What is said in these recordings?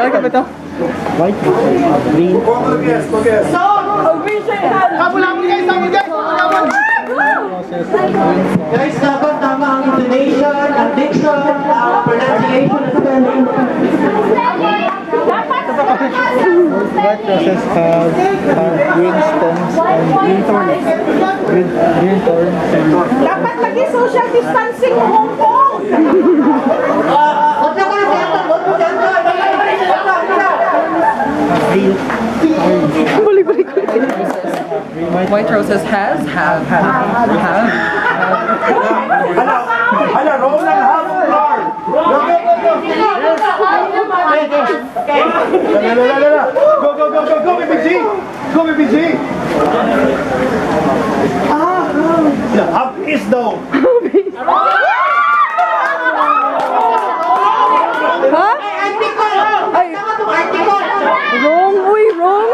Balik ba ito? White roses have green. Habol-habol guys, habol guys! Habol! Roses have green thorns. Guys, dapat tama ang intonation, ang diction, ang pronunciation, and spelling. White roses have green stems and green thorns. Green thorns. Dapat lagi social distancing mo Hong Kong. Huwag na kayo center, huwag mo center. Green. Balik, balik. White roses has, have, have, have. Hala, hala, Roland, have floor! Go, go, go, go! La, la, la, la, la. Go, go, go, go, go, baby G! Go, baby G! Ah! Have is daw. Ha? Article! Ay. Tama itong article! Wrong, uy, wrong.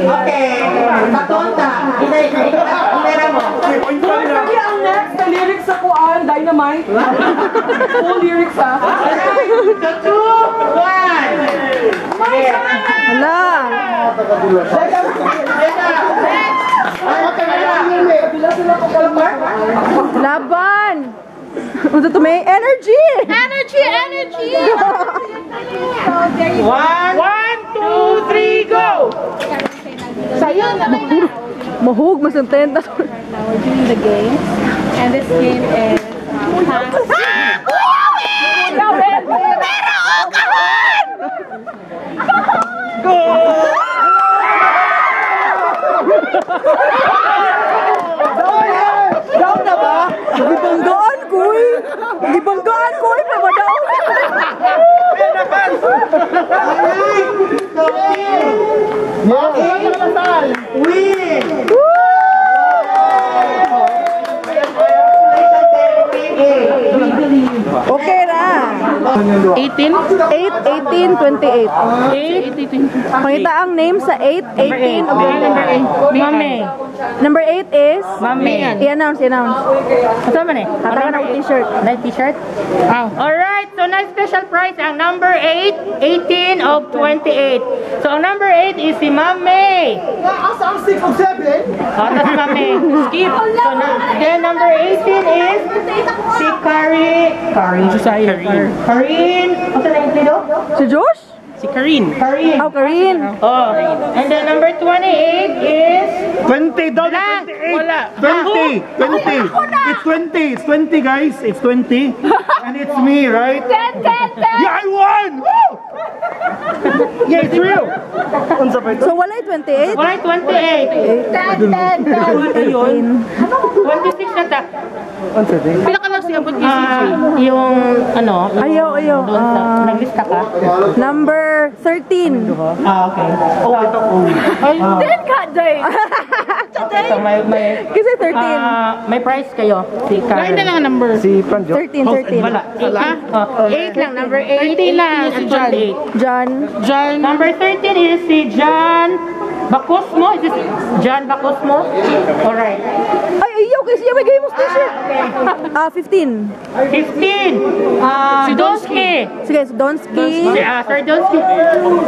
Okay, patonta. Inera mo. Kaya ang next na lyrics sa kuan, Dynamite. Full lyrics ha. So, 2, 1. Hala. Laban. Unsa to may energy. Energy, energy. 1, 2, 3, go! Mahug mas ang tenta. We're doing the game, and this game is Pero oh, kahon! Down na ba? Gibanggaan ko eh. Gibanggaan ko eh, pero madaon. Win! Okay ra. 18? 8, 18, 28. 8, Pangita ang name sa 8, 18, ug 28. Mame. Number 8 is? Mame. I-announce, i-announce. Asa man eh? Hatakan ang t-shirt. Nice t-shirt? Ah. Alright, so nice special prize ang number 8, 18 of 28. So ang number 8 is si Ma'am May. Asa ang 6 of 7? Oh, that's Ma'am May. Skip. So then number 18 is si Kari. Kari. Karin. Ano na yung do? Si Josh? Si Karin. Karin. Oh, Karin. Oh. And then number 28 is 20 daw, Blank. 28! Wala. 20! 20! It's 20! It's 20, guys! It's 20! And it's me, right? 10, 10, 10. Yeah, I won! Woo! Yeah, it's real! Unsa pa ito? So walay 28? Walay 28. 10, 10, 10. 18. 26 na ta. Unsa din? Pila ka lang siya abot kay Yung ano, yung Ayaw, ayaw. doon sa, Ah. naglista ka? Number 13. Ah, okay. Oh, ito oh. 10 ka, Day. So may Kasi 13. May prize kayo. Si Karen. Nine na lang ang number. Si Franjo. 13, 13. Wala. 8, oh, 8 lang. Number 8, 13 lang, 18, si and John. 28. John. John. Number 13 is si John Bacosmo. Is this John Bacosmo? Alright. Ay, ayaw kasi siya may game of t-shirt. Ah, 15. 15. Si Donski. Sige, so Donski. Si, Sir Donski.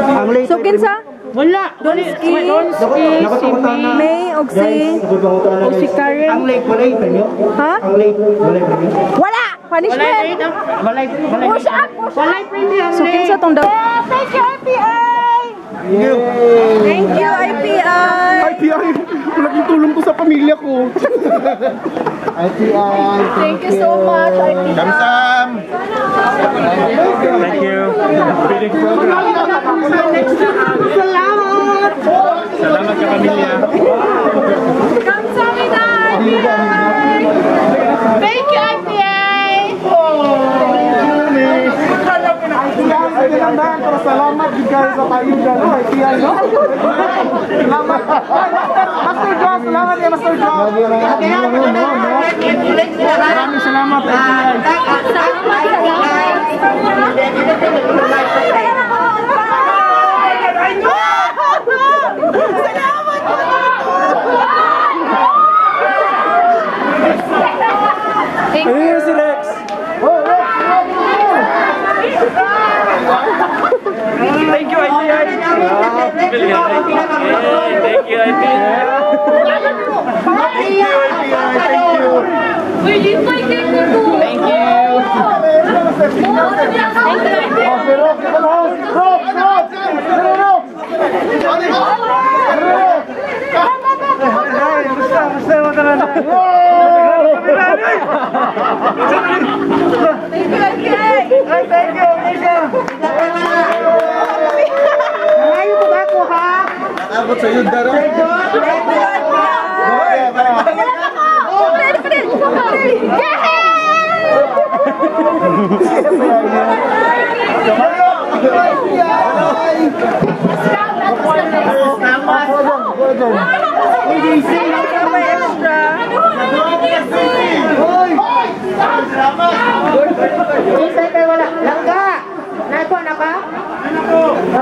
Ang late. So kinsa? Wala. Donski. Donski, si May, May og si O si Karen. Ang late, walay premyo? Ha? Ang late, walay premyo? Wala! Walay Punishment! late. Walay, walay. Push up, push up. Walay premium. So kinsa tong daw? Thank you, IPI. Thank you, IPI! IPI! Malaking tulong to sa pamilya ko. IPI. Thank you so much, IPI. Kamsam! Thank you. Salamat. Salamat ka pamilya. Kamsahamnida, IPI. Thank you, IPI. Pero salamat gid kayo sa kayo dyan. IPI, no? Salamat. Master Josh, salamat kay Master Josh. Maraming salamat, IPI. Salamat. Uy, di pa technical. Thank you. Thank you. Rock, rock, rock! Ay, thank you, Lisa. Malayo po ba ako, ha? Abot sa iyo, daro. Isa kay wala. Langga! Nako na ka?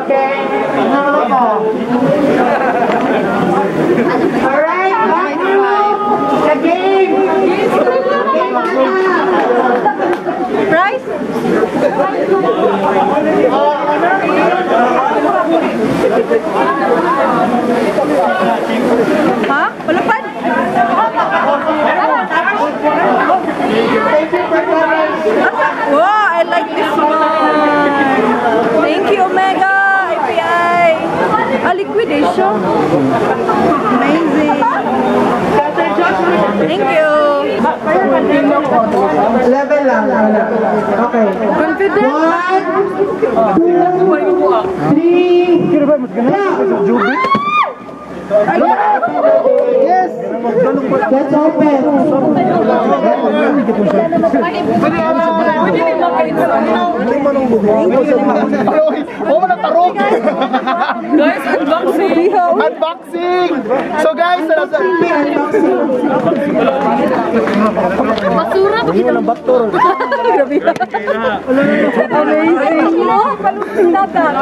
Okay. Alright, back to the game. Game na. Price? Ha? Palapad? Thank you for coming. Wow, I like this one. Thank you, Omega IPI. A liquidation. Amazing. Thank you. Level lang. Okay. Confident. 1, 2, 3, go! Yes! Let's open. Guys, unboxing! Unboxing! So guys, Basura pa kita. Grabe. Amazing.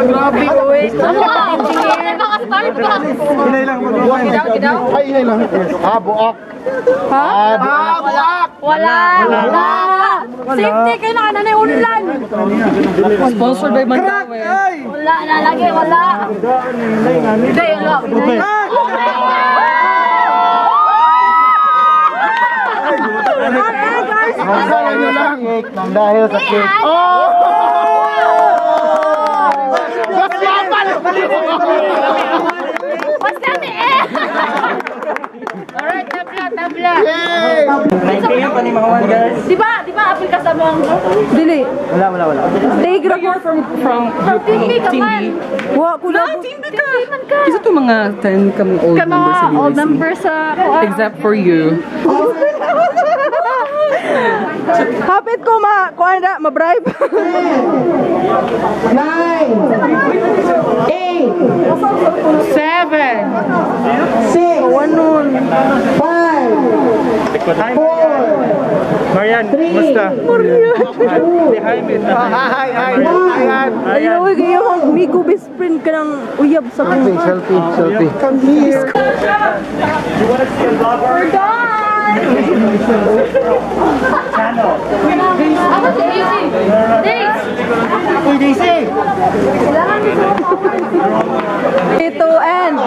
Grabe, oy. Ano ba? Mga Starbucks. Inay lang, mag-buhay. Ay, inay lang. Ah, buak. Ha? Ah, buak! Wala. Wala. Safety kayo na kananay unlan. Sponsored by Mandaue. Wala na lagi, wala. Hindi, wala. Akala nyo lang. Cake, dahil sa cake. Oh! Mas mapal! Mas kami eh. Alright, tabla, tabla. Yay! Di ba apil ka sa mga Dili. Wala, wala, wala. Day grab You're from Team B ka Team man. B. Wa kula. Team B Team B man ka. Isa to mga 10 kami old Ka members mga sa old UIC. members sa Except for you. Hapit ko ma kuan ra, ma-bribe. 9, 8, 7. 6, One. 5, 4, Marian, 3, kumusta? 2, Hi, hi, hi. Ayaw, uy, kayo akong migo best friend ka ng uyab sa Selfie, selfie, selfie. Come here. We're done! Ako si Daisy. Daisy! Uy, Daisy! Ito and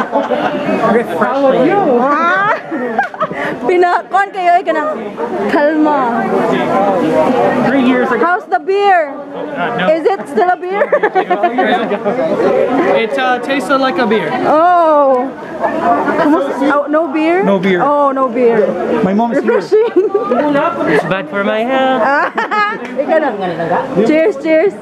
Refreshing. Ah! Pinakon kayo ay kanang kalma. 3 years ago. How's the beer? Is it still a beer? It tasted like a beer. Oh. Kumusta? Oh, no beer? No beer. Oh, no beer. My mom's here. Refreshing. It's bad for my health. Ikaw na. Cheers, cheers.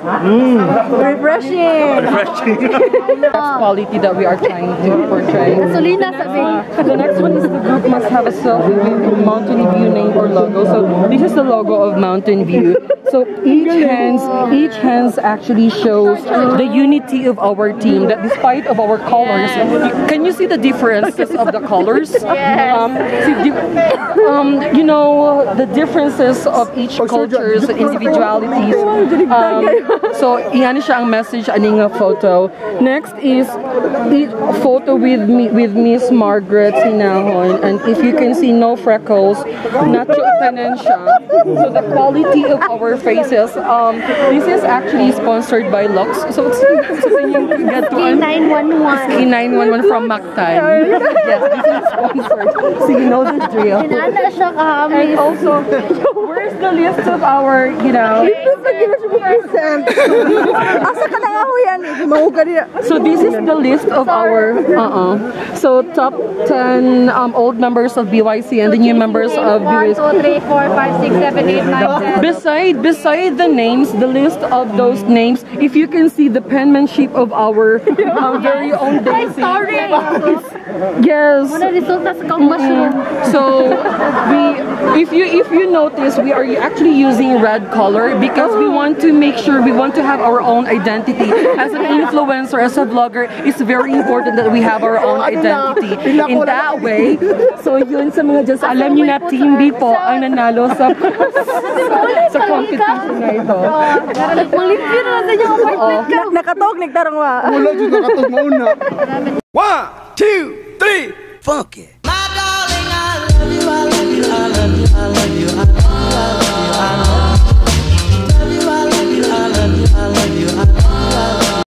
Refreshing. That's quality that we are trying to portray. Gasolina sabi. The next one is the group must have a selfie with Mountain View name or logo. So this is the logo of Mountain View. So each hands actually shows the unity of our team. That despite of our colors, can you see the differences of the colors? Yes. You know the differences of each cultures, individualities. So iyan siya ang message aning nga photo. Next is the photo with me with Miss Margaret Sinahon, and if you can see, no freckles, natural tanan siya. So the quality of our faces. This is actually sponsored by Lux. So it's K911. K911 from Mactan. Yes, this is sponsored. So you know the drill. Inana siya kahamis. And also, Where's the list of our? Lindot na gina siya mo-present. Asa ka na nga huy, ani? Mao ka niya. So this is the list of our, So top 10 old members of BYC and the new members of 1, BYC. 2, 3, 4, 5, 6, 7, 8, 9, 10. Beside the names, the list of those names, if you can see the penmanship of our very own Daisy. Sorry! Yes. Wala resulta sa kang mushroom. So we, if you notice, we are actually using red color because we want to make sure we want to have our own identity as an influencer, as a vlogger. It's very important that we have our own identity. In that way, so yun sa mga dyan, so alam niyo na Team B po ang nanalo sa competition na ito. Malimpyo na sa inyo apartment. Nakatog nagtarong wa. Wala jud nakatog mauna. One, two, three, funky. My darling, I love you, I love you, I love you, I love you.